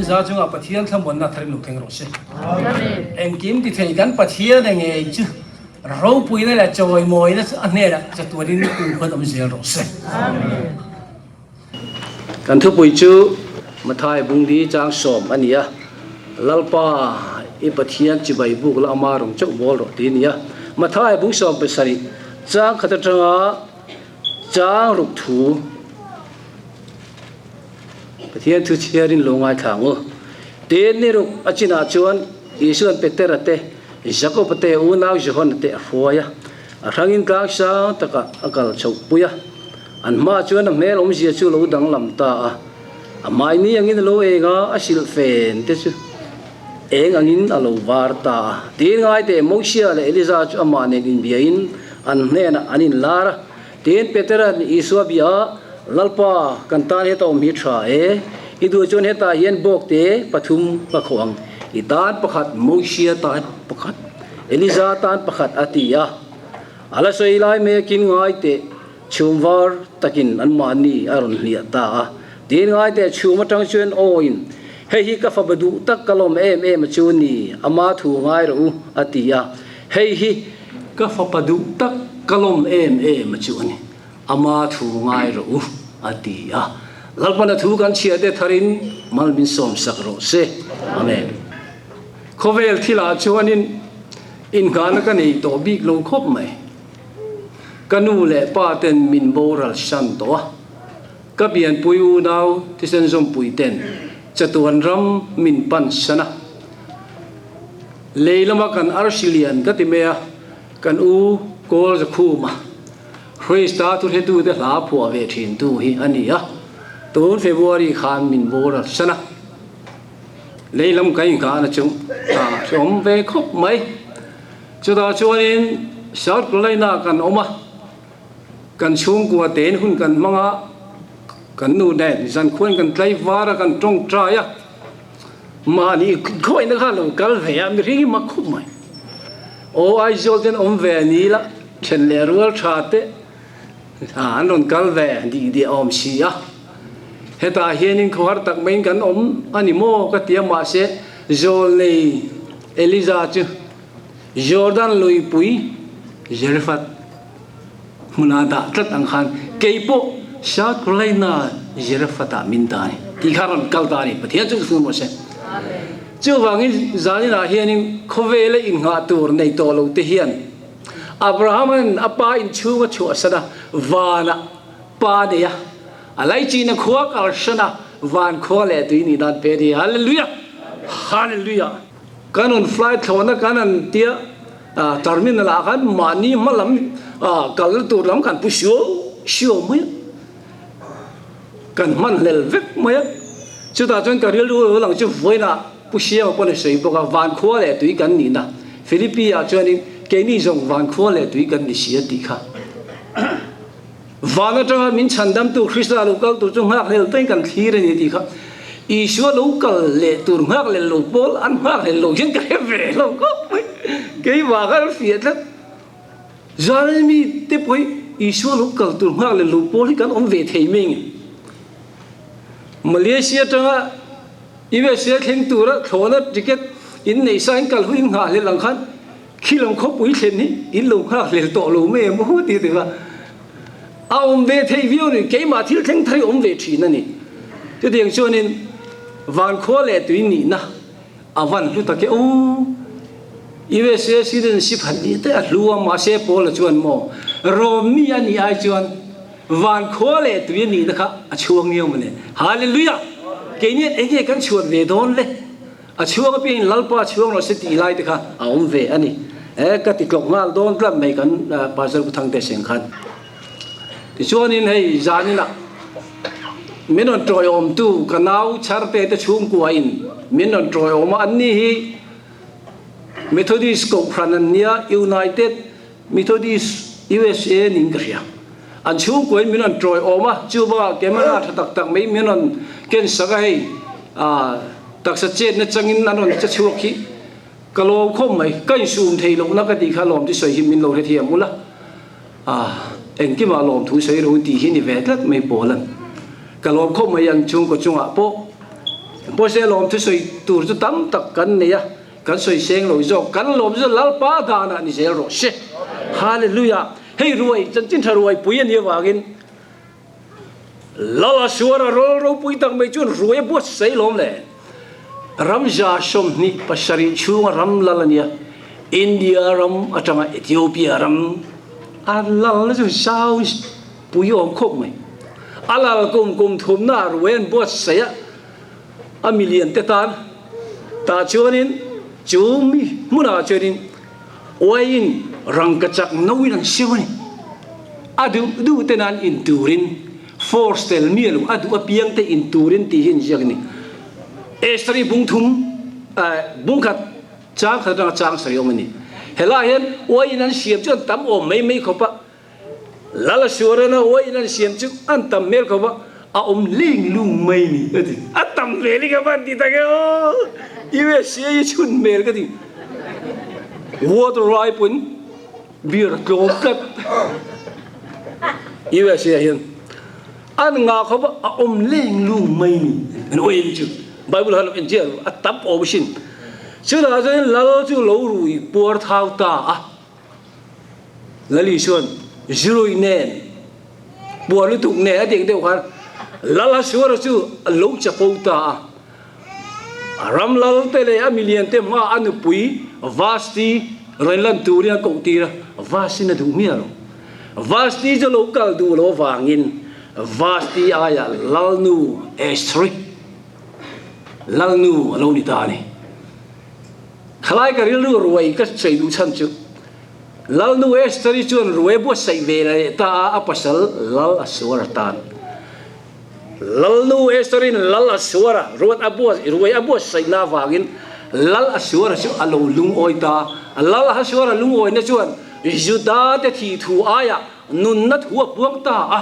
za chungah Pathian thlamuanna tharin lo thleng rawh se. Engkim ti thei kan Pathian e ngei chu ropuina leh chawimawina chu a hnenah chatuanin kumkhuan awm zel rawh se. Kan thupui chu Mathai Bungdi chang sawm a ni a, Lalpa i Pathian chibai buk la ama rawng chauh bawl rawh tih a ni a. Mathai bung 17 chang khat atanga chang ruk thu Pathian thu chhiarin lo ngaithla ang u. Tin, ni ruk a chinah chuan Isua'n Petera te, Jakoba te, unau Johana te a hruai a, a hrangin tlang sang takah a kal chhoh pui a. An hmaah chuan a hmel awmzia chu lo danglam ta a, a hmaini angin a lo eng a, a silh fen te chu eng angin a lo var ta a. Tin, ngai teh, Mosia leh Eliza chu amah nen inbiain an hnenah an inlar a. Tin, Petera'n Isua bia a, Lalpa, kan tan heta awm hi tha e. I duh chuan hetah hian bawk te pathum ka khawh ang. I tan pakhat, Mosia tan pakhat, Eliza tan pakhat, a ti a. A la sawi lai mekin ngai teh chhum var takin anmahni a rawn hliah ta a. Tin, ngai teh chhum atang chuan awiin, Hei hi ka fapa duh tak ka lawm em em a chu ni, ama thu ngai rawh u, a ti a. Hei hi ka fapa duh tak ka lawm em em a chu a ni, ama thu ngai rawh u, a ti a. Lalpana thu kan chhiah te tharin mal min sawmsak rawh se. Amen. Khawvel thilah chuanin Inngahna ka nei tawh bik lo khawp mai. Ka nu leh pa ten min boral san tawh a, ka bianpui unau thisen zawmpui ten chatuan ram min pan san a. Lei lama kan arsi lian ka ti mai a, kan u Kawl Zakhuma, Hrista thuhretute hla phuah ve thintu hi a ni a, tun February khan min boral san a. Lei lam ka inghahna chu a hrehawm ve khawp mai. Chutah chuanin South Carolina kan awm a, kan chhungkua tein hun kan hmang a, kan nu nen zankhuain kan tlaivar a, kan tawngtai a, mahni khawihna kha lo kal ve a, mihring hi mak khawp mai. Aw Aizawl ten awm ve ni la, then leh rual tha te an rawn kal ve dih dih a awm si a. Hetah hianin khawhar tak maiin kan awm a ni maw ka ti a, mahse Zawlnei Eliza chu Jordan luipui Zarephath hmunah dah tlat ang khan kei pawh South Carolina Zarephath-ah min dah a ni tih kha rawn kal ta a ni. Pathian chu chhung rawh se. Chuvangin zaninah hianin khawvela innghah tur nei tawh lo te hian Abraham-a'n a pa inchhung a chhuahsan a, vanah Pa nei a, a laichin a khua kalhran a, van khua leh tui nih dan pe a ni. Hallelujah! Hallelujah! Kan rawn flight thlawhna kan han tia terminal ah khan mahni hma lam kalna tur lam kan pu siau siau mai a, kan hman hlel vek mai a. Chutah chuan ka rilru lo lang chu vawiinah Pu Siama pawn a sawi bawk a, van khua leh tui kan nihna Philippi ah chuanin keini zawng van khua leh tui kan ni si a tih kha. Van atanga min chhandamtu Krista lo kal tur chu nghakhlel tain kan thlir a ni tih kha Isua lo kal leh tur nghakhlel lo pawl an nghakhlel lo hian ka hre ve lo khawp mai. Keimah kha an fiah tlat. Zalmi te pawh hi Isua lo kal tur nghakhlel lo pawl hi kan awm ve thei mai nge. Malaysia atanga USA thleng tura thlawhna ticket in neih sa in kal hun in nghahhlel ang khan Khi lam khawpui thlen hi in lo nghak hlel tawh lo mai em aw ti tiva a awm ve thei viau ni keimah thil thleng thar hi awm ve thin a ni. Chutiang chuanin van khua leh tui nihna a van hlu tak e aw. USA citizenship han nih te a hlu a mahse Paula chuan maw Rom mi a nih ai chuan van khua leh tui a nihna kha a chhuang ngiau mawle. Hallelujah! Keini eng nge kan chhuan ve dawn le? A chhuang apiangin Lalpa chhuang rawh se tih lai te kha a awm ve a ni. E, ka ti tlawk nghal dawn tlat mai kan Pastor Pu Thangte Seng khan. Tichuanin hei zaninah min rawn tawiawmtu ka nau Chharte te chhungkuain min rawn tawiawm a, anni hi Methodist Kohhran an nia, United Methodist USA niin ka hria. An chhungkuain min rawn tawiawm a, chuvangah camera tha tak tak mai min rawn ken sak a hei taksa chetna changin an rawn che chhuak hi ka lawm khawp mai. Ka insum thei lohna ka tih kha lawm chu sawi hi min lo hrethiam ula, engkimah lawmthu sawi ro tih hi ni ve tlat mai pawl an. Ka lawm khawp mai an chhungkaw chungah pawh Pawise lawm thusawi tur chu tam tak kan nei a, kan sawi seng lo zawk. Kan lawm chu Lalpa danah ni zel rawh se. Hallelujah! Hei ruai, chanchin tha ruai pui a nih avangin Lala suara rawl ropui tak mai chuan ruai a buatsaih lawm le. Ram 27 chhunga ram lal a nia. India ram atanga Ethiopia ram a lal na chu zau pui awm khawp mai. A lal kum kum thumna ruai an buatsaih a, a milian te tan tah chuanin chu mi hmunah chuanin Uaiin rangkachak no in an siam a ni. A duh duh te nan in turin force tel miah lo, a duh apiang te in turin tih hi an ziak a ni. Esther-i bung thum, bung khat chang khat atanga chang sarih awm a ni. Helaiah hian uaiin an siam chu an tam awm mai mai khawp a, Lal Suarana uaiin an siam chu an tam hmel khawp a, a awm leng lung mai ni a ti. A tam hmel hi ka van ti tak e aw, USA hi chhun hmel ka ti. Water rai pawn beer a tlawm tlat. USA hian an ngah khawp a, a awm leng lung mai ni an uain chu. Bible han en chiah a tam awm sin. Chutah chuan Lal chu lo rui puar thau ta a. Lali chuan Zirui nen puar lutuk nen a ding deuh khan Lal Hasuara chu a lo chapo ta a. A ram lal te leh a milian te hma a nupui Vasti rawn lan turin a koh tir a, Vasti-in a duh miah lo. Vasti chu lo kal duh lo avangin Vasti aiah Lalnu Estheri, Lalnu a lo ni ta a ni. Khalai ka rilru ruai ka sawi duh chhan chu Lalnu Esther-i chuan ruai buatsaih ve leh ta a, a pasal Lal Asuara tan. Lalnu Esther-in Lal Asuara ruat a buat ruai a buatsaihna avangin Lal Asuara chu a lo lungawi ta. Lal Asuara lungawina chuan Juda te thih thu aiah nunna thu a puang ta a.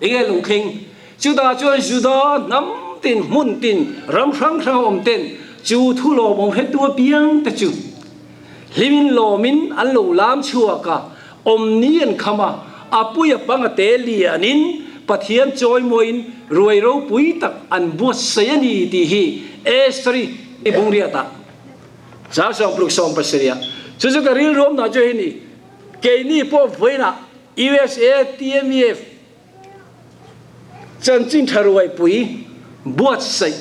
Enge lo thleng? Chutah chuan Juda hnam tin, hmun tin, ram hrang hrang a awm ten chu thu lawmawm hretu apiang te chu hlimin lawmin an lo lam chhuak a, awmni an kham a, a pui a pang a te lianin Pathian chawimawiin ruai ropui tak an buatsaih a ni tih hi Esther-i bungriatah chang 67 ah chu chu ka rilru awmna chu hei ni, keini pawh vawiinah USA TMEF chanchin tha ruaipui buatsaih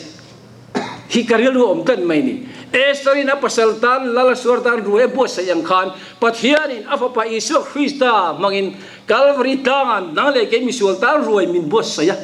hi ka rilru awm tlat mai ni. Esther-in a pasal tan Lal Asuar tan ruai a buatsaih ang khan Pathianin a fapa Isua Krista hmangin Kalvari tlangah nang leh kei misual tan ruai min buatsaih a.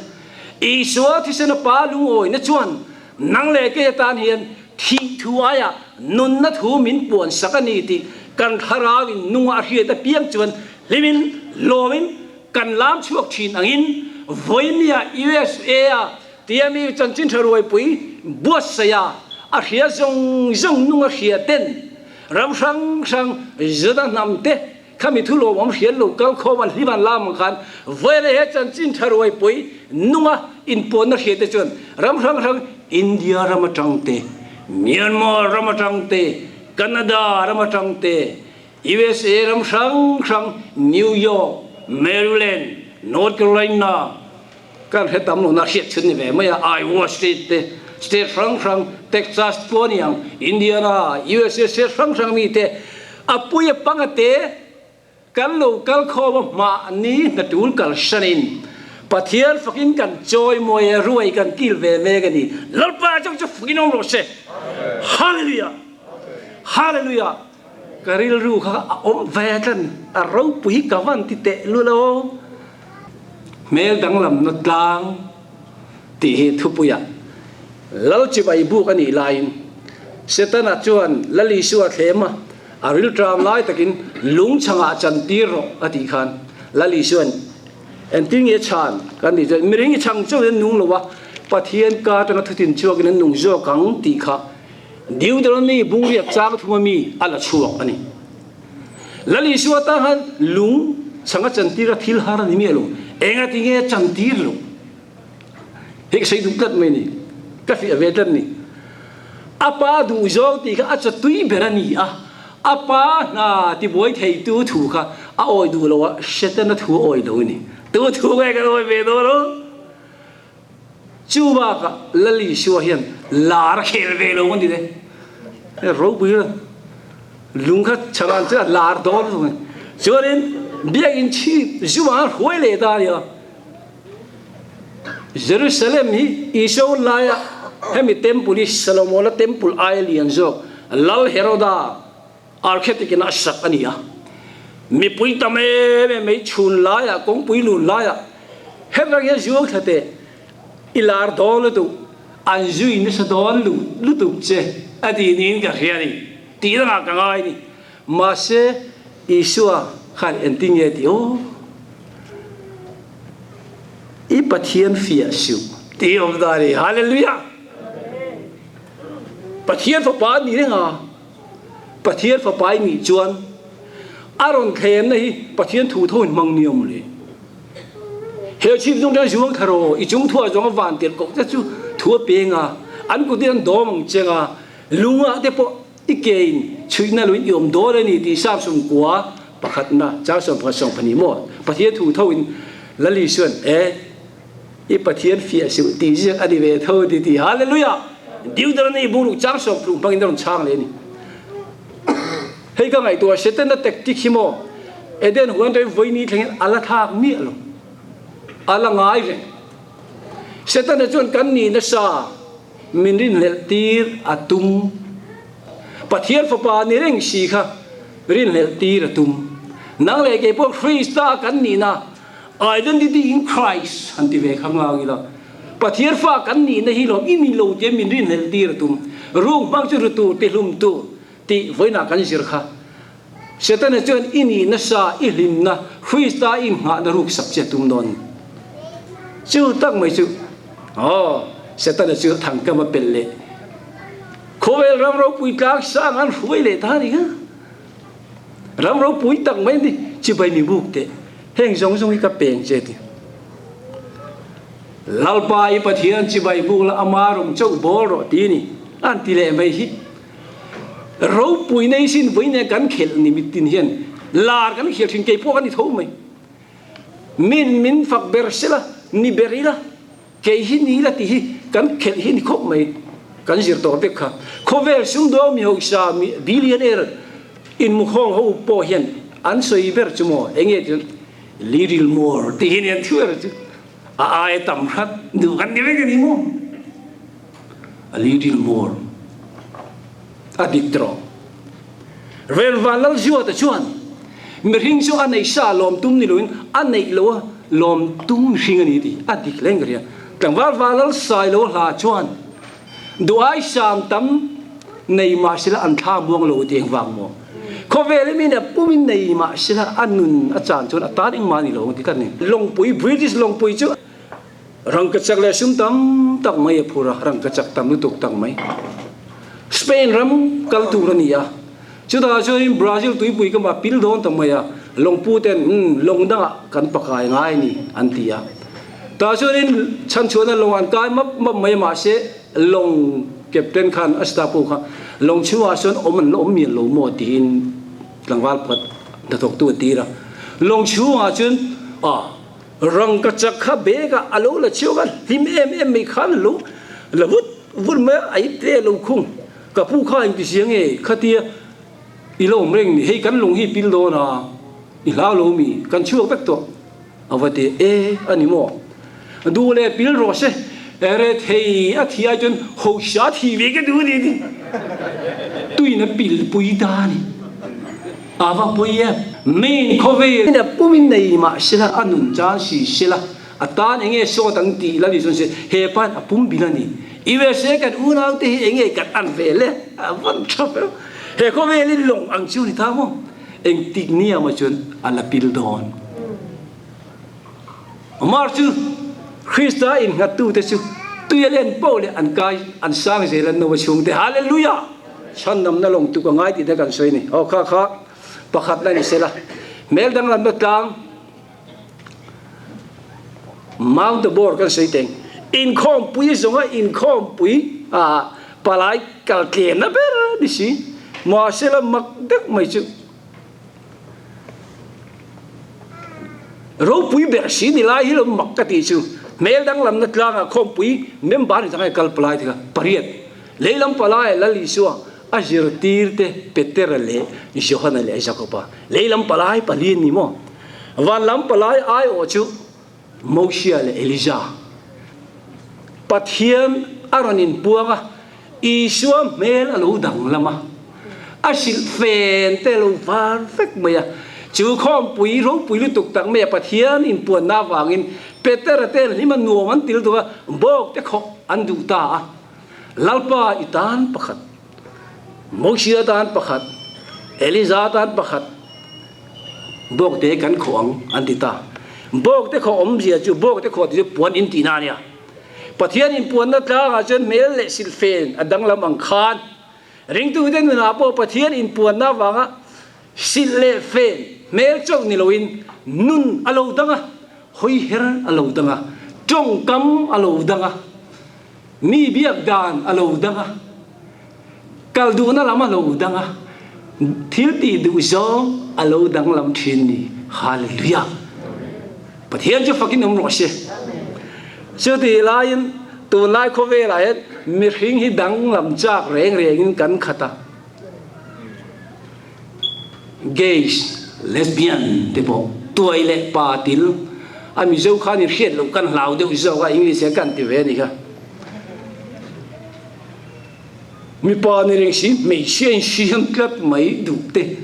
Isua thisen a pa lungawina chuan nang leh kei atan hian thih thu aiah nunna thu min puansak a ni tih kan thlarauin nunga a hriat apiang chuan Hlimin lawmin kan lam chhuak thin angin vawinia USA a tia mi chanchin tha ruaipui buatsaih a, a hria zawng zawng nung a hria ten ram hrang hrang Juda hnam te khami thu lawmawm hriat lo kal khawm an hlim an lam ang khan vawinia he chanchin tha ruaipui nunga inpawnna hria te chuan ram hrang hrang India ram atang te, Myanmar ram atang te, Canada ram atang te, USA ram hrang hrang New York, Maryland, North Carolina kan hre tam lohna hriat chhun ni ve mai a, Iowa State te, state hrang hrang Texas pawh a ni ang, Indiana, USA state hrang hrang mi te a pui a panga te kan lo kal khawm a mahni hna tul kal hranin Pathian fakin kan chawi mawi a ruai kan kil ve mek a ni. Lalpa chauh chu fakin awm rawh se. Hallelujah! Hallelujah! Ka rilru kha a awm ve tlat ni, a ropui hi ka van ti teh lul aw. Hmel danglamna tlang tih hi thupuiah Lal chibai buk a nih laiin Setana chuan Lal Isua thlem a, a rilṭam lai takin lung chhangah chantir rawh a tih khan Lal Isua'n engtin nge chhan kan tih chuan miring i chhang chauhin an nung lo a, Pathian ka atanga thutin chhuakin an nung zawk ang tih kha Deuteronomy bungriat chang thuma mi a la chhuak a ni. Lal Isua tan khan lung chhanga chantir a thil har a ni miah lo. Enga ti nge chantir lo? Hei ka sawi duh tlat mai a ni. Ka fiah ve tlat a ni. A pa duh zawng tih kha a chatui ber a ni a. A pa hna tibuai theitu thu kha a awi duh lo a, Setana thu a awi lo a ni. Tu thu nge kan awi ve dawn lo? Chu bakah Lal Isua hian lar a khel ve lo a ni le. Ropui lung kha chhan chu a lar dawn a ni. Chuanin biakinn chhip zuma a hruai leh ta a ni a. Jerusalem hi Isua hun laia hemi temple hi Solomona temple aia lian zawk Lal Heroda architect in a sak a ni a. Mipui tam em em mai chhun laiah kawngpui lun laiah hetlai hian zuang thla teh i lar dawn lutuk an zui nasa dawn lutuk che a tih niin ka hria a ni tih dangah ka ngai a ni. Mahse Isua khan engtin nge tih aw? I Pathian fiah suh tih awm ta a ni. Hallelujah! Pathian fapa a ni reng a. Pathian fapa i nih chuan a rawn thlemna hi Pathian thu tho in hmang ni awm le. He chhip chung tan zuang thla rawh, i chung thuah zawng a van tirh koh te chu thu a peng a, an kutin an dawm ang cheng a, lungah te pawh i ke in chhuihna luin i awm dawn a ni tih Samsung kua pakhatna chang 11 20 maw Pathian thu tho in Lal Isuan e i Pathian fiah suh tih ziak a ni ve tho ti ti Hallelujah! Deuteronomy bungruk chang 60 hmangin a rawn chhang leh a ni. Hei ka ngaihtuah Setana tactic hi maw Eden huan atangin vawiini thlengin a la thlak miah lo. A la ngai reng. Setana chuan kan nih nasa min rinhlelh tir a tum. Pathian fapa ni reng si kha rinhlelh tir a tum. Nang leh kei pawh Krista kan nihna Identity in Christ han ti ve kha ngang ila. Pathian fa kan nihna hi lawm i ni lo tia min rinhlelh tir a tum. Rung hmang chu ru tur ti hlum tur tih vawiinah kan zir kha. Setana chuan i nihna sa i hlimna Krista i inghahna ruksak che a tum dawn. Chu tak mai chu aw Setana chu thangkam a pelh leh khawvel ram ropui tlang sang an hruai leh ta a ni kha. Ram ropui tak mai ni chibai mi buk teh heng zawng zawng hi ka peng che ti. Lalpa i Pathian chibai buk la ama rawng chauh bawl rawh ti ni an ti leh mai hi. Ropui nei sin vawi nen kan khelh ni mitin hian lar kan khel thin kei pawh ka ni tho mai. Min min fak ber sela ni ber ila kei hi ni ila tih hi kan khelh hi ni khawp mai. Kan zir tawh vek kha. Khawvel sumdawng mi hausa mi billionaire inmukhawng ho pawh hian an sawi ber chu maw enge ti little more tih hi ni an thu ber chu a aia tam hrat duh kan ni vek a ni maw. A little more a dik tawh. Rel van lal zuata chuan mihring chu a neih sa lawm tum ni loin a neih lo a lawm tum mihring a ni tih a dik hle in ka hria. Tlangval van lal sai lo hla chuan duhai sam tam nei mah sila an thla muang lo ti engvang maw? Khawvel hi min a pumin nei mah sila a nun a chan chuan a tan engmah a ni lo ang ti tlat a ni. Lawngpui, British lawngpui chu Rangkachak leh sum tam tak mai a phur a, rangkachak tam lutuk tak mai. Spain ram kal tur a ni a, chutah chuanin Brazil tuipui ka mah pil dawn ta mai a, lawngpu ten umm lawng dangah kan pakai ngai a ni an ti a. Tah chuanin chhanchhuahna lawng an kai map map mai a mahse lawng captain khan a staff ho kha lawng chhungah sawn awm an la awm mial lo maw tiin tlangval pakhat hnathawktu a tir a. Lawng chhungah chuan ah. Rangkachak kha bag ah a lo la chhuak a, hlim em em mai khan a lo la vut vut mai a, a ip tle a lo khung. Ka pu kha engti zia nge khatia i lo awm reng ni, hei kan lung hi pil dawn a, i hlau lo mi, kan chhuak vek tawh a va ti e a ni maw? Duh leh pil rawh se, ere thei a thi ai chuan hosa thi ve ka duh a ni ti tuin a pil pui ta a ni. A va pui e. Main khawvel a pumin nei mah sela a nun chan si sela a tan enge sawt ang tih la ni chuan se he pa hian a pum bil a ni. USA kan unau te hi enge kan an ve le a van tha ber. He khawvel hi lawng ang chu ni ta maw? Engtik nia maw chuan a la pil dawn. Amar chu Krista innghat tute chu tui a len poh leh an kai an sang zel an no a chhung te. Hallelujah! Chhandamna lawng tuk a ngai tih te kan sawi a ni. Aw kha kha pakhat la ni sela. Hmel danglamna tlang Mount Tabor kan sawi teng. Inkhawmpui zawnga inkhawmpui ah palai kal tlemna ber a ni si. Mahsela mak deuh mai chu ropui ber si ni lai hi lo mak ka tih chu. Hmel danglamna tlangah khawmpui member ni chang kal palai te kha pariat. Lei lam palai Lal Isua a zirtir te Petera leh Johana leh Jakoba. Lei lam palai pali an ni maw? Van lam palai aiawh chu Mosia leh Elija. Pathian a rawn inpuang a, Isua hmel a lo danglam a, a hrilh fen te a lo var vek mai a. Chu khawmpui ropui lutuk tak mai a Pathian inpuanna avangin Petera te hlim a nuam an til duh a, bawk te khawh an duh ta a. Lalpa i tan pakhat, Mosia tan pakhat, Elija tan pakhat, Bawkte kan khawh ang an ti ta. Bawkte khawh awmzia chu bawkte khawh tih chu puan in tihna a nia. Pathian inpuanna tlangah chuan hmel leh silhfen a danglam ang khan ringtute nunah pawh Pathian inpuanna avanga silh leh fen hmel chauh ni loin nun a lo dang a, hawiher a lo dang a, tawngkam a lo dang a, mi biak dan a lo dang a. Kal duhna lam a lo dang a, thil tih duh zawng a lo danglam thin ni. Hallelujah! Pathian chu fakin awm rawh se. Chutih laiin tunlai khawvelah hian mihring hi danglam chak reng rengin kan khat a. Gays, lesbian te pawh tuai leh pa til a Mizo khan in hriat loh kan hlau deuh zawk a, English hian kan ti ve a nih kha. Mipa ni reng si hmeichhia in siam tlat mai duh te,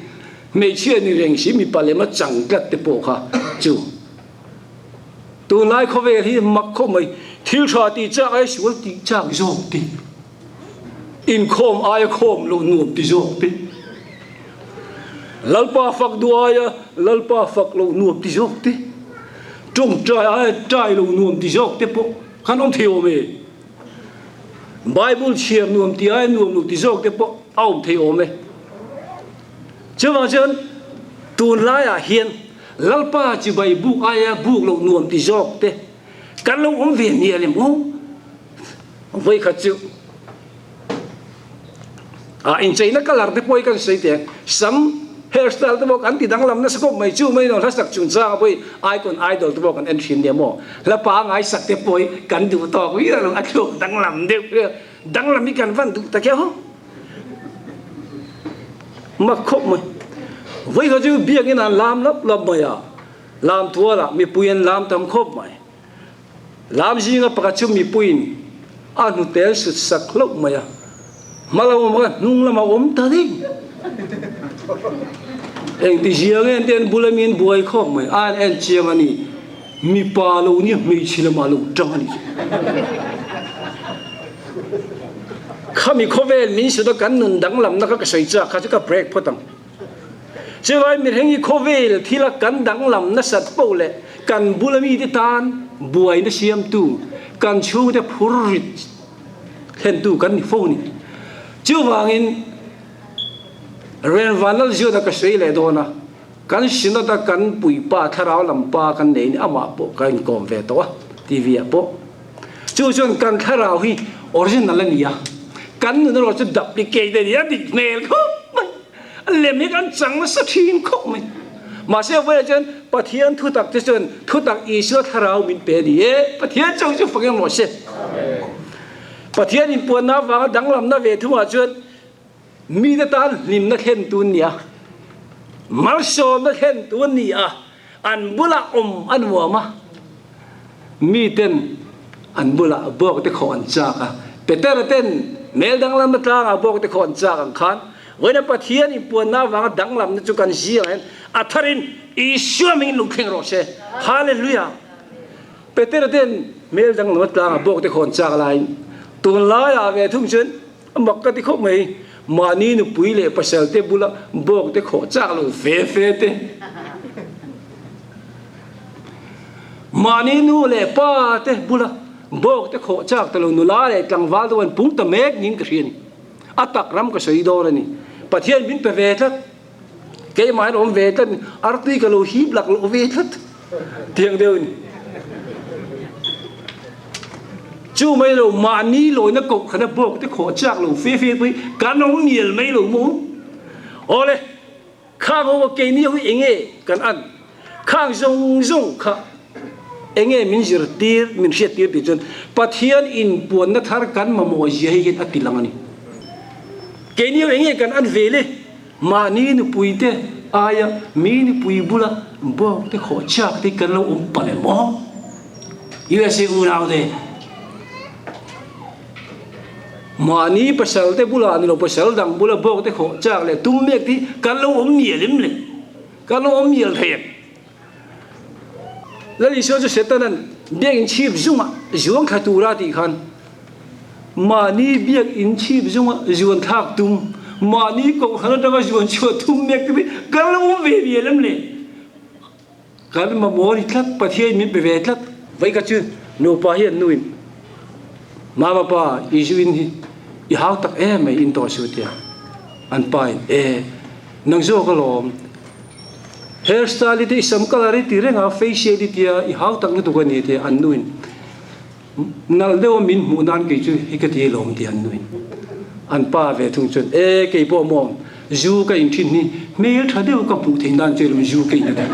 hmeichhia ni reng si mipa lema chang tlat te pawh kha chu tunlai khawvel hi mak khawp mai. Thil tha tih chak ai sual tih chak zawk te, inkhawm aia khawm loh nuam ti zawk te, Lalpa fak duh aia Lalpa fak loh nuam ti zawk te, tawngtai aia tai loh nuam ti zawk te pawh khan awm thei awm e. Bible chhiar nuam ti aia nuam lo ti zawk te pawh a awm thei awm e. Chuvang chuan tunlaiah hian Lalpa chibai buk aia buk loh nuam ti zawk te kan lo awm ve mial em aw? Vawikhat chu a incheina colour te pawh hi kan sawi teh ang, sam hairstyle te pawh kan ti danglam nasa khawp mai, chu mai lo hla sak chungchang ah pawh hi icon idol te pawh kan en thin nia maw, hla pangai sak te pawh hi kan duh tawk viau lo, a thluk danglam deuh danglam hi kan van duh tak e haw mak khawp mai. Vawikhat chu biakinn an lam lap lap mai a, lam tual ah mipui an lam tam khawp mai. Lam zinga pakhat chu mipuiin a hnutel sut sak hlauh mai a, hma lam awm kha hnung lamah awm ta ding. Engti zia nge an ti an bula mi an buai khawp mai, a an en chiang a ni, mipa lo nia hmeichhe lamah lo tang a ni. Khami khawvel min sut a kan nun danglamna kha ka sawi chak kha chu ka break phawt ang. Chuvai mihring hi khawvel thila kan danglam nasat poh leh kan bula mite tan buaina siamtu, kan chhungte phur rit thlentu kan ni fo a ni. Chuvangin Renvanlal Ziona ka sawi leh dawn a, kan Synod-a kan puipa thlarau lam pa kan nei ni amah pawh ka inkawm ve tawh a, TV ah pawh. Chu chuan kan thlarau hi original a ni a, kan nun erawh chu duplicate a ni a dik hmel khawp mai. A lem hi kan chang nasa thin khawp mai. Mahse vawiah chuan Pathian thutak te chuan thutak Isua thlarau min pe a ni e. Pathian chauh chu fak emaw se. Pathian inpuanna avanga danglamna ve thungah chuan mite tan hlimna thlen tu an ni a, malsawmna thlen tu an ni a, an bulah awm a nuam a, miten an bulah bawk te khawh an chak a. Petera ten mel danglamna tlangah bawk te khawh an chak ang khan Vawiina Pathian inpuanna avanga danglamna chu kan zir ang hian a tharin Isua hmingin lo thleng rawh se. Hallelujah! Petera ten mel danglamna tlangah bawk te khawh an chak laiin tunlaiah ve thung chuan A mak ka ti khawp mai, mahni nupui leh pasal te bula bawk te khawh chak lo fe fe te, mahni nu leh pa te bula bawk te khawh chak ta lo nula leh tlangval te an pung ta mek niin ka hria a ni. A tak ram ka sawi dawn a ni. Pathian min pe ve tlat, keimah hian awm ve tlat, artui ka lo hip lak loh ve tlat. Tiang deuh a ni. Chu mai lo mahni lawina koh khan a bawk te khawh chak lo fe fe pawh hi kan awm mial mai lo maw? Awle, khang ho keini ho hi enge kan an? Khang zawng zawng kha. Enge min zirtir, min hriattir tih chuan Pathian inpuanna thar kan mamawh zia hi hian a ti lang a ni. Keini ho enge kan an vel e? Mahni nupui te aia mi nupui bula bawk te khawh chak te kan lo awm palh em aw? USA unau te mahni pasal te bulah ni lo pasal dang bula bawk te khawh chak leh tum mek te hi kan lo awm mial em le? Kan lo awm mial thei em? Lal Isua chu Setanan biakinn chhip zungah zuang thla tura tih khan mahni biakinn chhip zunga zuan thlak tum, mahni kohhran atanga zuan chhuah tum mek te hi kan lo awm ve mial em le? Kan mamawh a ni tlat, Pathian min pe ve tlat. Vawi kha chu nupa hi an nuin, Mama pa, i zu in hi i hau tak em mai in tawh suh tia an pa in, E, nang zawk alawm. Hair style i te i sam colour i ti reng a, facial i tia i hau tak lutuk a ni tia an nuin nalh deuh a min hmuh nan kei chu hi ka ti alawm tia an nuin an pa ve thung chuan e kei pawh maw zu ka in thin hi hmel tha deuh ka hmuh theih nan chu alawm zu ka in a ti.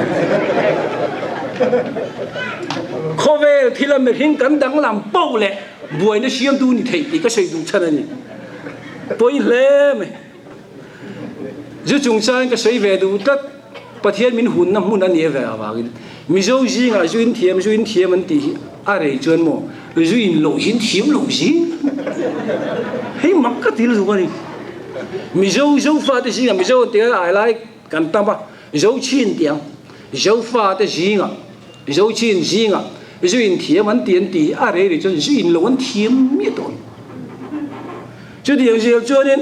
Khawvel thil a mihring kan danglam poh leh buaina siamtu ni theih tih ka sawi duh chhan a ni. Pawi hle mai. Zu chungchangin ka sawi ve duh tlat, Pathian min hunna hmun a nih ve avangin Mizo zingah zu in thiam, zu in thiam an tih hi a rei chuan maw zu in loh hi an thiam lo zing. Hei mak ka ti lutuk a ni. Mizo Zofate zingah Mizo an tia ai lai kan tam a, Zochin tih ang, Zofate zingah Zochin zingah zu in thiam an ti an tih hi a rei rei chuan zu in loh an thiam miah tawh a ni. Chutiang zel chuanin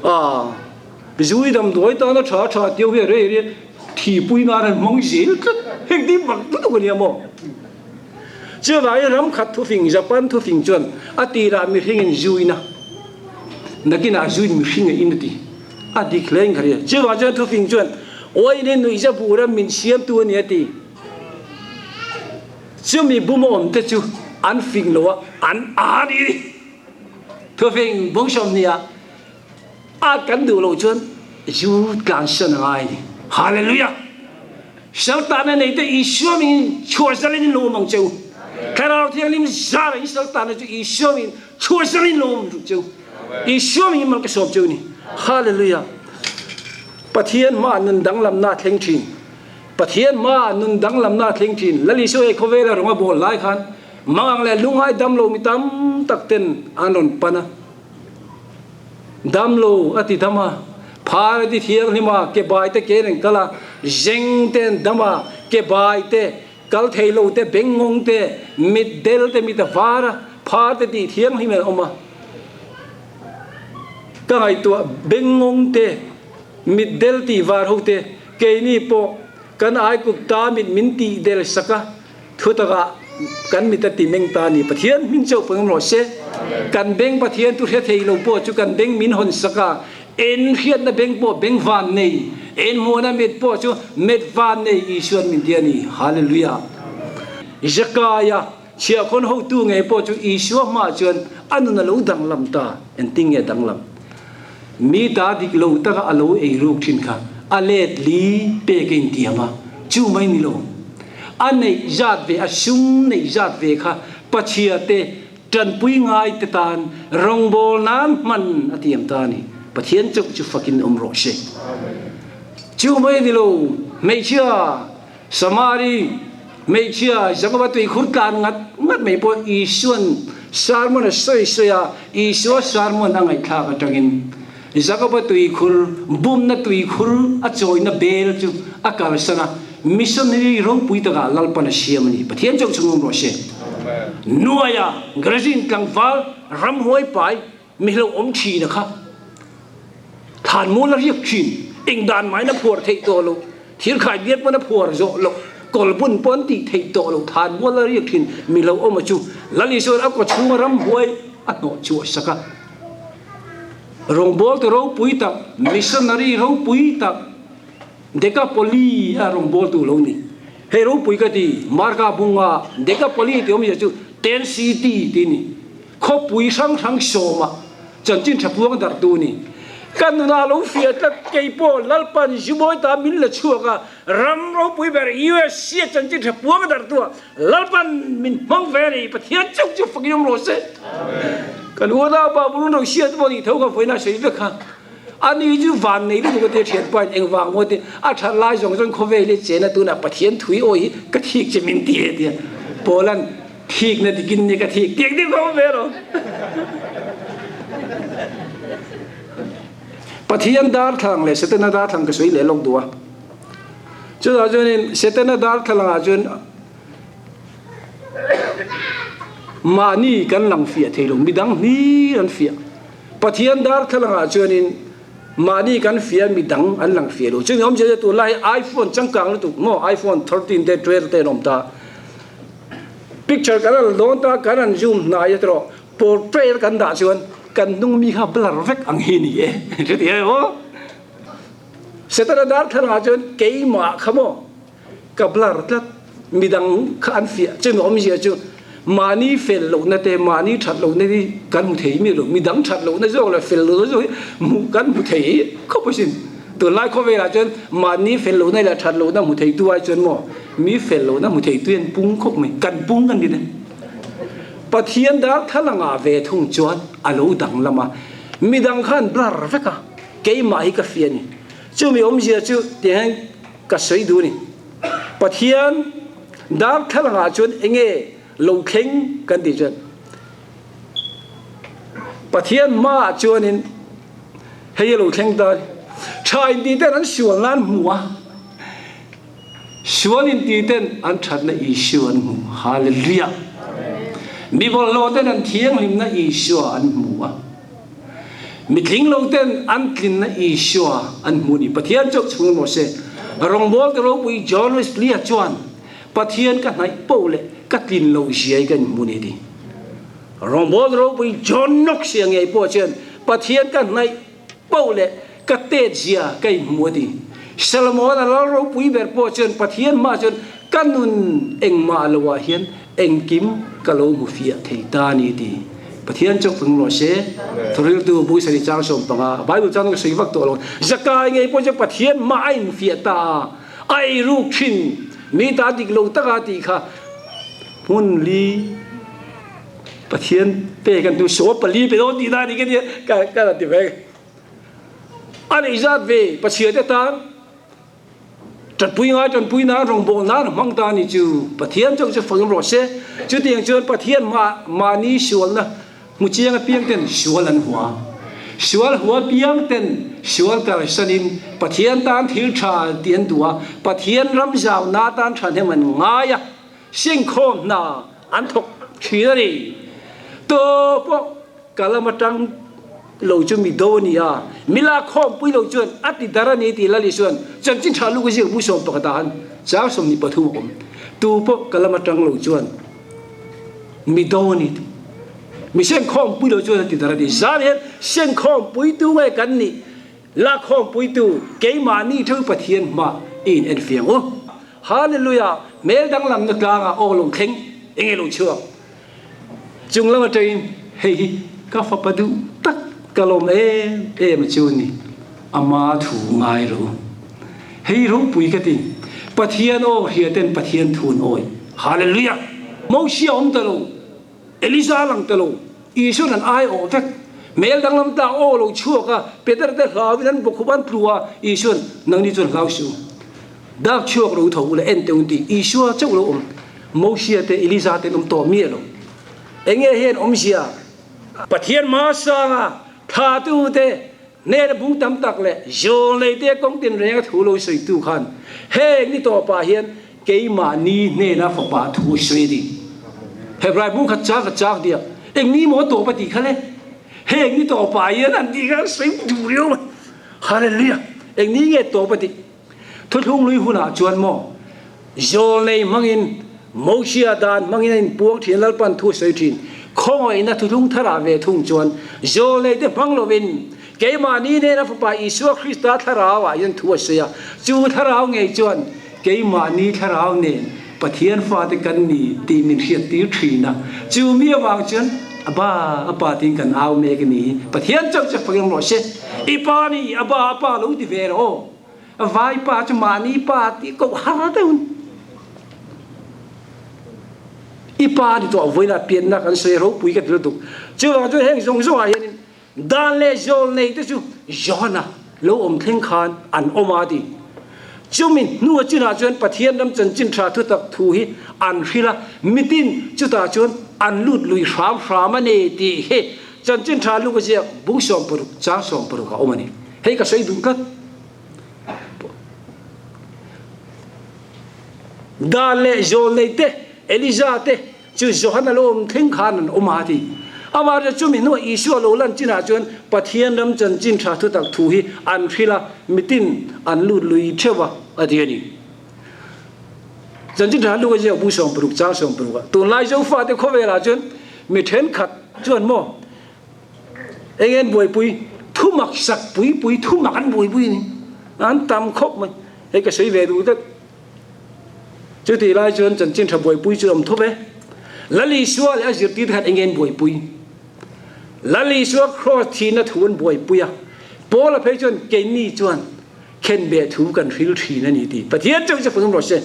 aah Zui damdawi tana tha tha tio hi a rei rei thipui nan an hmang zel tlat heng ti mak lutuk a nia maw. Chuvangin ram khat thufing Japan thufing chuan a tirah mihringin zuina nakinah zuin mihring a in a ti a dik hle in ka hria. Chuvang chuan thufing chuan Oilin nuihza bura min siamtu a ni a ti. Chumi bum a awm te chu an fing lo a an a ni. Thufing bawngsawm nia a kan duh loh chuan zu tlansan a ngai a ni. Hallelujah! Saltana neite Isua mingin chhuahzalin in lo awm ang che u. Thlarau Thianghlim zara in saltana chu Isua mingin chhuahzalin in lo awm ang che u. Isua mingin mal ka sawm che u ni. Hallelujah! Pathian hmaah nun danglamna a thleng thin. Pathian hmaah nun danglamna a thleng thin. Lal Isua he khawvela rawng a bawl lai khan Mangang leh lungngai damlo mi tam tak ten an rawn pan a, damlo a ti dam a, phar a ti thianghlim a, ke bai te ke reng kal a, zeng te an dam a, ke bai te, kal thei lo te, bengngawng te, mit del te, mit a var a, phar te tih thianghlim an awm a. Ka ngaihtuah bengngawng te, mit del tih var ho te, keini pawh kan aikup ta mit min tih del sak a, Thutakah kan mit a ti meng ta a ni. Pathian hming chauh pawh rawh se. Kan beng Pathian thu hre thei lo pawh chu kan beng min hawn sak a, en hriatna beng pawh beng van nei, en hmuhna mit pawh chu mit van nei Isuan min ti a ni. Hallelujah! Zakaia chhiahkhawn hotu ngei pawh chu Isua hmaah chuan a nun a lo danglam ta. Engtin nge danglam? Mi ta dik lo taka a lo ei ruk thin kha a let li pek a intiam a, chu mai ni lo. A neih zat ve, a sum neih zat ve kha pachhia te, tanpui ngai te tan rawngbâwl nan hman a tiam ta a ni. Pathian chauh chu fakin awm rawh se. Chu mai ni lo, hmeichhia Samari hmeichhia Jakoba tuikhur tlan ngat ngat mai pawh Isua'n sermon a sawi sawi a, Isua sermon a ngaihthlak atangin Jakoba tuikhur bumna tuikhur a chawina bel chu a kalsan a, missionary ropui takah Lalpan a siam a ni. Pathian chauh chhung awm rawh se. Nuaia Grazin tlangval ramhuai pai mi hlauh awm thin a kha thlan mual a riak thin, eng dan main a phuar theih tawh loh, thir khai biak pawn a phuar zawh loh, kawl bun pawn tih theih tawh loh thlan mual a riak thin mi hlauh awm a chu Lal Isua'n a kaw chhunga ramhuai a hnawh chhuah sak a. Rawngbawltu ropui tak, missionary ropui tak, Dekapoli a rawngbawltu lo ni. Hei ropui ka ti, Marka bunga Dekapoli tih awmzia chu Ten City tih a ni. Khawpui hrang hrang sawma chanchin tha puang darhtu a ni. Ka nunah lo fiah tlat, kei pawh Lalpan Zubawi ta min la chhuak a, ram ropui ber USA chanchin tha puang a darh tu ah Lalpan min hmang ve a ni, Pathian chauh chu fakin awm rawh se. Kan unau pa Burun ro hriat pawh nih tho kha vawiin a sawi vek kha. Ani chu van nei lutuk a tia thianpa in engvang maw tia a that lai zawng zawng khawvel hi chena tunah Pathian thui awi hi ka thik che min ti e tia Paula'n thikna dikin ni ka thik tiang deuh kha awm ve lo. Pathian darthlalang leh Setana darthlalang ka sawi leh lawk duh a. Chutah chuanin Setana darthlalang ah chuan mahni kan lang fiah thei lo, midang hlir an fiah. Pathian darthlalang ah chuanin mahni kan fiah midang an lang fiah lo. Chumi awmzia chu tunlai hi iPhone changkang lutuk maw iPhone 13 te 12 te an awm ta. Picture kan han dawn ta kan han zoom hnai a tawh portrait kan dah chuan kan hnung mi kha blur vek ang hi ni e. Chuti e aw. Setana darthlalang ah chuan keimah kha maw Ka blur tlat, midang kha an fiah che mi awmzia chu mahni fel lohna te, mahni that lohna hi kan hmu thei mi lo, midang that lohna zawk leh fel lohna zawk hi hmuh kan hmu thei khawp asin. Tunlai khawvelah chuan mahni fel lohna leh that lohna hmu thei tu ai chuan maw mi fel lohna hmu thei tu hi an pung khawp mai, kan pung kan ti te. Pathian darthlalang ah ve thung chuan a lo danglam a, midang kha an blur vek a, keimah hi ka fiah a ni. Chumi awmzia chu tiang hian Ka sawi duh a ni. Pathian darthlalang ah chuan enge lo thleng kan tih chuan Pathian hma ah chuanin hei a lo thleng ta a ni. Tha in tih ten an sual nan hmu a, sual in tih ten an thatna Isua an hmu. Hallelujah! Mi bawlhhlawh ten an thianghlimna Isua an hmu a. Mitling lo ten an tlinna Isua an hmu ni. Pathian chauh chhung emaw se, rawngbawlte ropui John Wesley-a chuan, Pathian ka hnaih poh leh ka tlin lo ziai ka inhmu ni ti. Rawngbawlte ropui John Knox-a ngei pawh chuan, Pathian ka hnaih poh leh ka tet zia ka inhmu a ti. Solomon-a lal ropui ber pawh chuan Pathian hmaah chuan ka nun engmah loah hian Engkim ka lo hmu fiah thei ta a ni ti. Pathian chauh fing rawh se. Thuriltu Buisari chang 15 Bible chang ka sawi vak tawh lo. Zakai ngei pawh chu Pathian mah a infiah ta a, a ei ruk thin. Mi ta dik lo taka tih kha hmun li Pathian pek an tu saw pali pe dawn tih na a ni ka tia ka la ti ve. A neih zat ve Pathian te tan. Ṭanpui ngai ṭanpui nan rawngbâwl nan a hmang ta a ni chu. Pathian chauh chu fang rawh se. Chutiang chuan Pathian mah mahni sualna hmu chiang apiang ten sual an hua. Sual hua apiang ten sual kalsanin Pathian tan thil ṭha tih an duh a, Pathian ram zauna tan ṭhahnem an ngai a, singkhawm hna an thawk ṭhin a ni. Tawh pawh Ka lam atang lo chu mi do a ni a, mi lak khawmpui lo chuan a ti dar a ni tih Lali chuan chanchin tha luk a ziak bu 11 ah han chang 23 a awm. Tu pawh ka lam atang lo chuan mi do a ni tih mi seng khawmpui lo chuan a ti dar a ni. Zan hian seng khawmpui tu nge kan nih lak khawmpui tu keimahni theuh Pathian hmah i in enfiang u. Hallelujah! Hmel danglamna tlangah aw lo thleng enge lo chhuak. Chung lam atangin hei hi ka fapa duh tak ka lawm em em a chu ni, ama thu ngai rawh u. Hei ropui ka ti, Pathian aw hria ten Pathian thu an awi. Hallelujah! Mosia awm ta lo, Elisa lang ta lo, Isuan an ai awh vek. Hmel danglam ta aw lo chhuak a, Peter te hlauin an bawkhup an tlu a, Isuan nangni chuan hlau suh u. Dak chhuak ro tho ula en teh un ti Isua chauh lo awm Mosia te Elija te an awm tawh mi alo enge hian awmzia Pathian hmasanga thla tu te hnena bung tam tak leh zawl nei te kawng tin renga thu lo sawi tu khan heng ni tawh pah hian keimahni hnena fapa thu a sawi a ni. Hebrai bung khat chang khat chang tia eng ni maw tawp a tih kha le heng ni tawh pah hian an tih kha sawi duh riau mai. Hallelujah eng ni nge tawp a tih. Thuthlung lui hunah chuan maw Zawlnei hmangin Mosia dan hmangin a inpuang thin Lalpan thu a sawi thin. Khawngaihna thuthlung tharah ve thung chuan Zawlnei te hmang lovin keimahni nena Fapa Isua Krista thlarauah hian thu a sawi a. Chu thlarau ngei chuan keimahni thlarau nen Pathian fate kan ni tih min hriattir thin a. Chu mi avang chuan a. Abba, Apa tiin kan au mek a ni hi. Pathian chauh chu fakin rawh se. I pa ni, Abba, Apa lo ti ve rawh aw. Vai pa chu mahni pa tih koh har deuh a ni. I pa ni tawh vawiin ah pianna kan sawi ropui ka ti lutuk. Chuvang chuan heng zawng zawng ah hianin dan leh zawl nei te chu Johana lo awm thleng khan an awm a ti. Chumi hnu a chinah chuan Pathian ram chanchin tha thutak thu hi an hrilh a, mitin chutah chuan an lut lui hram hram a ni tih hi chanchin tha luk a ziak bung 60 chang 60 a awm a ni. Hei ka sawi duh tlat. Dan leh zawl nei te, Elija te chu Johana lo awm thleng khan an awm a ti. Amaherawhchu chumi hnuah Isua lo lan chinah chuan Pathian ram chanchin tha thutak thu hi an hrilh a, mitin an lut lui theuh a, a ti a ni. Chanchin tha luk a ziak bu 60 chang 60 ah tunlai Zofate khawvelah chuan mi thenkhat chuan maw Eng an buaipui? Thu mak sak pui pui thu mak an buaipui a ni. An tam khawp mai. Hei ka sawi ve duh tlat. Chutih lai chuan chanchin tha buaipui chu a awm thawp e. Lal Isua leh a zirtirte khan eng an buaipui? Lal Isua kraws thihna thu an buaipui a. Paula phei chuan keini chuan khenbeh thu kan hril thin a ni tih Pathian chauh chu fang rawh se.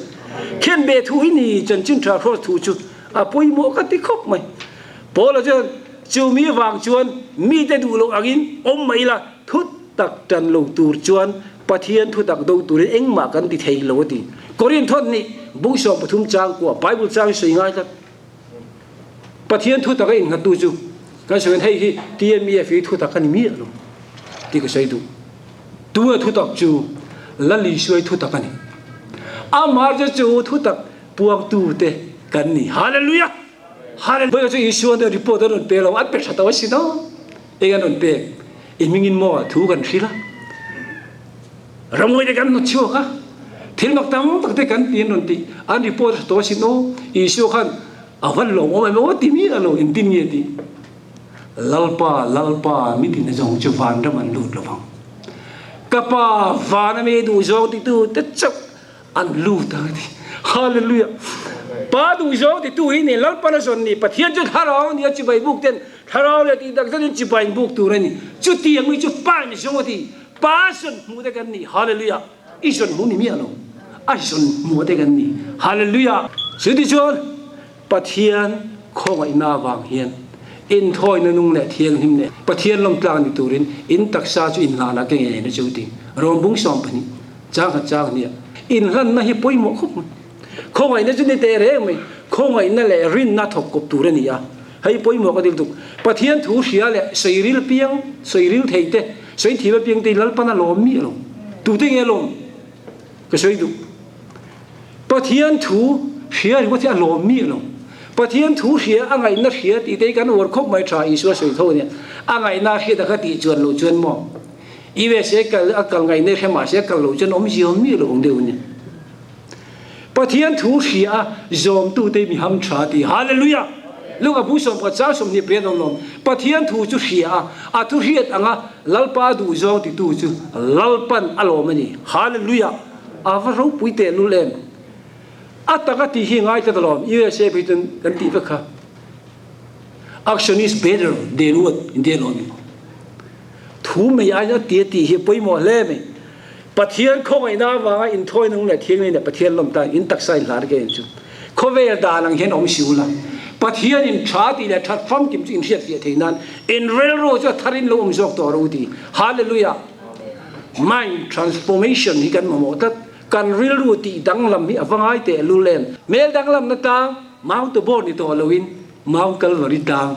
Khenbeh thu hi ni chanchin tha kraws thu chu a pawimawh ka ti khawp mai. Paula chuan chu mi vang chuan mite duh loh angin awm mai ila, thu tak tan lo tur chuan Pathian thu tak do turin engmah kan ti thei lo a ti. Korinth hawn nih bung 13 chang kuah Bible chang hi sawi ngai tlat. Pathian thu tak a innghattu chu kan sawi hian hei hi TMEF hi thu tak a ni miah lo tih ka sawi duh. Tunge thu tak chu Lal Isuai thu tak a ni. Amah chu chu thu tak puangtute kan ni. Hallelujah! Hallelujah chu Isua nen report an rawn pe lo, an pe tha tawh a si no. Eng an rawn pek? I hmingin maw thu kan hrilh a, ramngawi te kan hnawt chhuak a, thil mak tam tak te kan ti an rawn ti, an report tha tawh a si no. Isua khan a van lawm awm em aw ti mi a lo engtin nge tih? Lalpa, Lalpa, mi tina zawng chu vanram an lut lovang. Ka Pa vana mi duh zawng titu te chauh An lut ang a ti. Hallelujah. Pa duh zawng titu hi ni Lalpan a zawn ni. Pathian chu thlarau a ni a, chibai buk ten thlarau leh tih tak zetin chibai in buk tur a ni. Chutiang mi chu Pa in zawng a ti. Pa zawn hmuh te kan ni. Hallelujah. I zawn hmuh ni miah lo. A zawn hmuh te kan ni. Hallelujah. Chutichuan Pathian khawngaihna avang hian inthawina nung leh thianghlim leh Pathian lawmtlak ni turin in taksa chu inhlanah ke ngei na chu ti. Rom bung 12 chang khat chang hniah inhlanna hi pawimawh khawp mai. Khawngaihna chu ni teh reng mai. Khawngaihna leh rinna thawk kawp tur a ni a. Hei pawimawh ka dil tuk. Pathian thu hria leh sawiril piang, sawiril thei te, sawi thiam apiang te hi Lalpan a lawm miah lo. Tute nge a lawm? Ka sawi duh. Pathian thu hria ringawt hi a lawm miah lo. Pathian thu hria, a ngaihna hria tih te hi kan uar khawp mai tha Isua sawi tho ania. A ngaihna hriat a kha tih chuan loh chuan maw USA kal a kal ngaihna hre mahse a kal loh chuan awmzia awm miah lo ang deuh ania. Pathian thu hria a zawmtu te hi mi ham tha ti. Hallelujah! Luka bu 10 chang 20 pet awm lawm. Pathian thu chu hria a, a thu hriat anga Lalpa duh zawng titu chu Lalpan a lawm a ni. Hallelujah! A va ropui teh lul em? A tak a tih hi ngai tlat alawm, USA phei chuan kan tih vek kha. Action is better than word in ti alawm. Thu mai aiin a ti a tih hi a pawimawh hle mai. Pathian khawngaihna avanga inthawi nung leh thianghlim leh Pathian lawm tan in taksa in hlar ke chu khawvel dan ang hian awm si ula. Pathian in tha tih leh that famkim chu in hriatfiah theih nan in rilru chu a tharin lo awm zawk tawh rawh u ti. Hallelujah! Mind transformation hi kan mamawh tlat. Kan rilru tih danglam hi a va ngai teh lul em? Hmel danglamna tlang Mount Tabor ni tawh loin Mount Calvary tlang.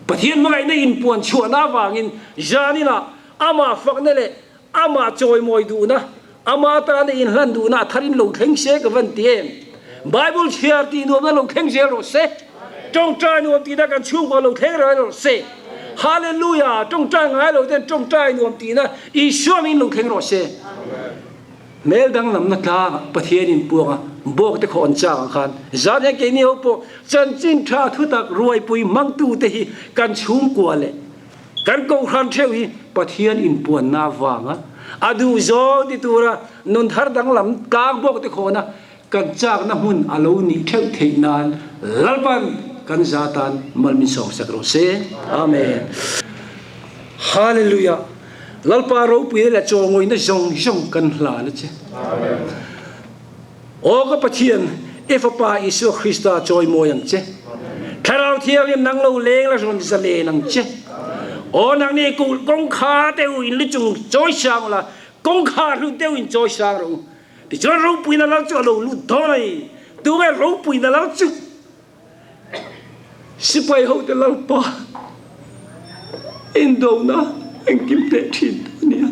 Pathian hmangaihna inpuan chhuahna avangin zaninah amah fakna leh amah chawimawi duhna, ama tana inhlan duhna a tharin lo thleng se ka van ti em? Bible chhiar tih nuamna lo thleng zel rawh se. Tawngtai nuam tihna kan chhungkua lo thleng ral rawh se. Hallelujah! Tawngtai ngai lo ten tawngtai nuam tihna Isua min lo thleng rawh se. Hmel danglamna tlangah Pathian in puanga bawk te khaw an chak ang khan zan hian keini ho pawh chanchin tha thutak ruaipui hmangtu te hi kan chhungkua leh kan kohhran theuh hi Pathian in puanna avanga a duh zawng ti tura nun thar danglam tlang bawk te khawna Kan chakna hmun a lo nih theuh theih nan Lalpan kan za tan mal min sawm sak rawh se. Amen. Hallelujah. Lalpa ropui leh chawngawina zawng zawng kan hlan a che. Aw ka Pathian, i Fapa Isua Krista chawimawi ang che. Thlarau Thianghlim nang lo leng la rawn zalen ang che. Aw nangni kulh kawngkhar deuh in lu chung chawi sang ula, kawngkhar hlu deuh in chawi sang rawh u. Tichuan ropuina lal chu a lo lut dawn a ni. Tunge ropuina lal chu? Sipai hote Lalpa indona engkim teh thin a ni a.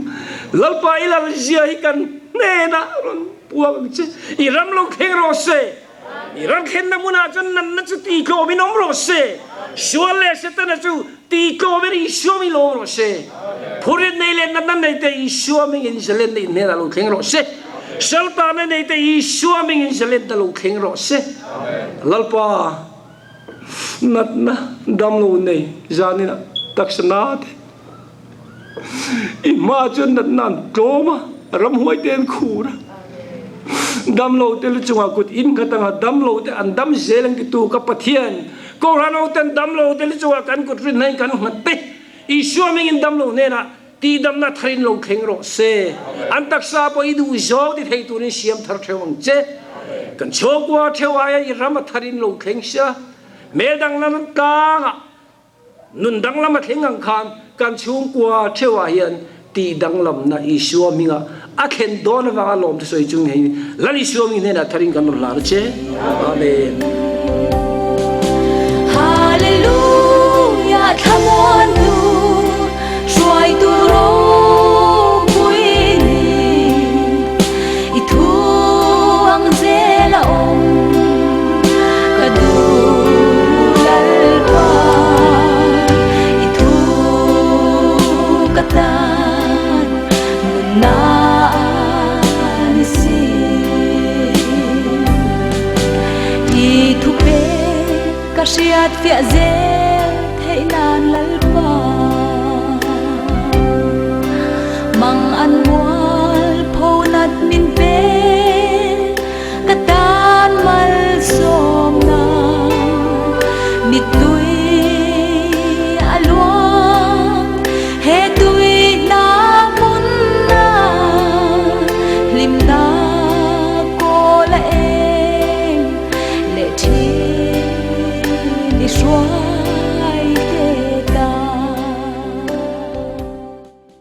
Lalpa i lal zia hi kan hnenah rawn puang ang che. I ram lo thleng rawh se. I ram thlenna hmunah chuan nanna chu titlawmin awm rawh se. Sual leh Setana chu titlawmin Isua mi lawm rawh se. Phurit nei leh natna nei te Isua mingin zalenna in hnenah lo thleng rawh se. Saltana nei te Isua mingin zalenna lo thleng rawh se. Lalpa, natna damlo nei zanin ah taksa na te i hma chuan natna an tlawm a, ramhuai te an khur a, damlo te lu chungah kut in nghat anga damlo te an dam zel ang titu ka Pathian, Kohhran ho ten damlo te lu chungah kan kut rinna in kan nghat te, Isua mingin damlo hnenah Tihdamna tharin lo thleng rawh se. An taksa pawh i duh zawng ti thei turin siam thar theuh ang che. Kan chhawkua theuh aia i ram a tharin lo thleng sia. Hmel danglam tlangah nun danglam a thleng ang khan kan chhungkua theuhah hian tihdanglamna Isua hmingah a thlen dawn avanga lawm te sawi chung hei Lal Isua hming hnenah tharin kan rawn hlan a che. Amen. Hallelujah thlamuan nu hruaitu ropui ni i thu ang zel a awm ka duh Lalpa i thu ka tan nunna ni si. I thu pek ka hriat fiah zel.